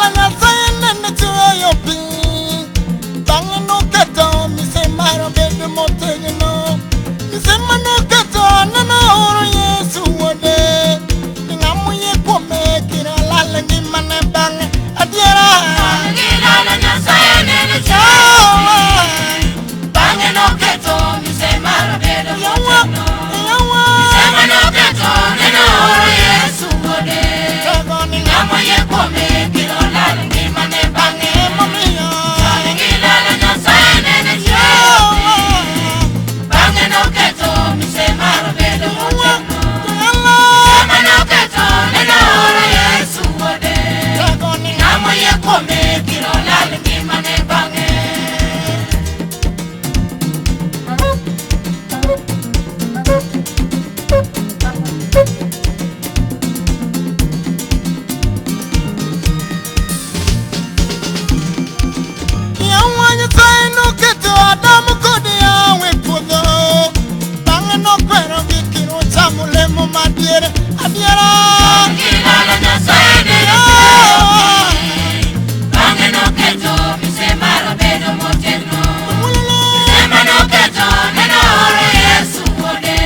Gilala Nyasaye nene chweyo piny. Bang'e noketo mise mar obedo motegno. Mise manoketo nene ooro Yesu wuode. Ng'ama oyie kuome kik olal ngimane bang'e. Adiera. Gilala Nyasaye nene chweyo piny. Bang'e noketo mise mar obedo Yawa, motegno. yawa. Mise manoketo nene ooro Yesu wuode. Tego ni Ng'ama oyie kuome kik olal ngimane bang'e. emomiyo. Gilala Nyasaye nene chweyo piny. Bang'e noketo mise mar obedo motegno. Yawa, Mise manoketo nene ooro Yesu wuode. tego ni Ng'ama oyie kuome kik olal ngimane bang'e. Yawa Nyasaye noketo Adam kod Hawa e puodho. Bang'e nokwerogi kik ocham olemo madiere. Adiera. Gilala Nyasaye nene chweyo piny. Bang'e noketo mise mar obedo motegno. Mise manoketo nene ooro Yesu wuode.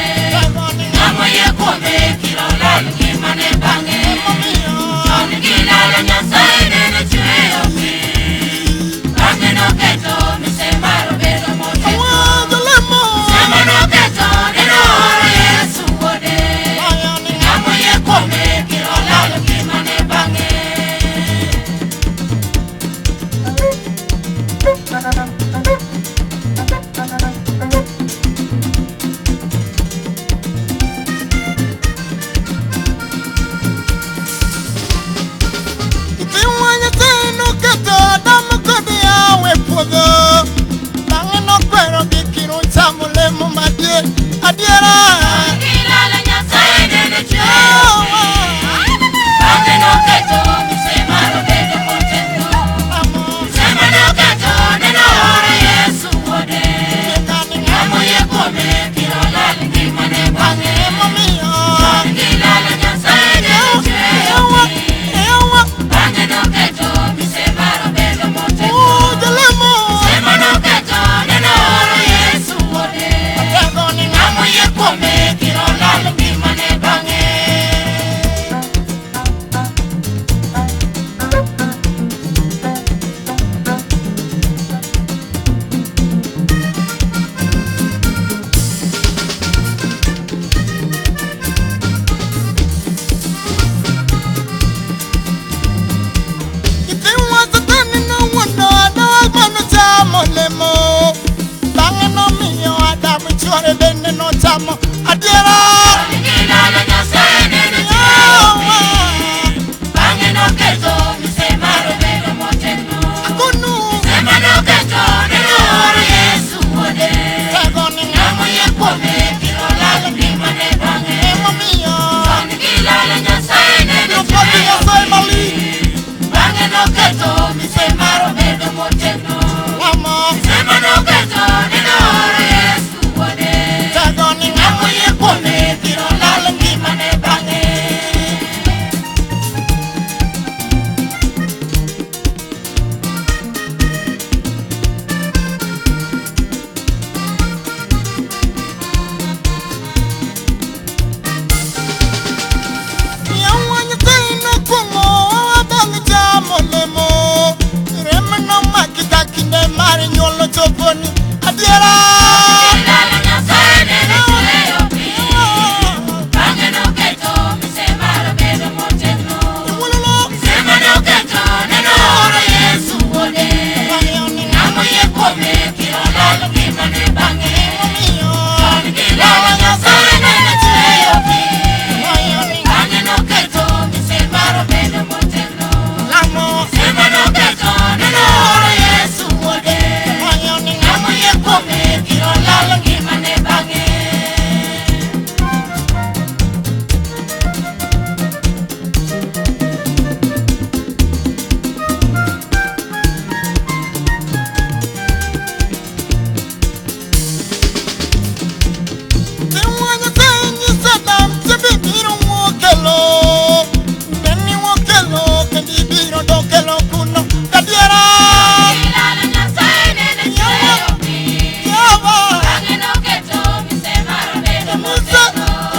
Ng'ama oyie kuome kik olal ngimane bang'e. Chon gilala Nyasaye nene chweyo piny. Bang'e noketo mise mar obedo motegno. Mise manoketo nene ooro Yesu wuode. Ng'ama oyie kuome kik olal ngimane bang'e. Gitiwa Nyasaye noketo Adam kod Hawa e puodho. Bang'e nokwerogi kik ocham olemo madier. Adiera. Gilala Nyasaye nene chweyo piny. Bang'e noketo mise mar obedo motegno. Mise manoketo nene ooro Yesu wuode. Ng'ama oyie kuome kik olal ngimane bang'e. Chon gilala Nyasaye nene chweyo piny. Bang'e noketo mise mar obedo motegno. Mise manoketo nene ooro Yesu wuode. Ng'ama oyie kuome kik olal ngimane bang'e. Gitiwa Satan nowuondo Adam manochamo olemo. Bang'e nomiyo Adam chwore bende nochamo. Adiera. Gilala Nyasaye nene chweyo piny. Bang'e noketo mise mar obedo motegno. Akonu. Mise manoketo nene ooro Yesu wuode. Tego ni Ng'ama oyie kuome kik olal ngimane bang'e. emomiyo. Chon gilala Nyasaye nene Jopati chweyo Nyasaye malich. piny. Bang'e noketo mise mar obedo motegno. Lamo. Mise manoketo nene ooro Yesu wuode. Tego ni Ng'ama oyie kuome Mise.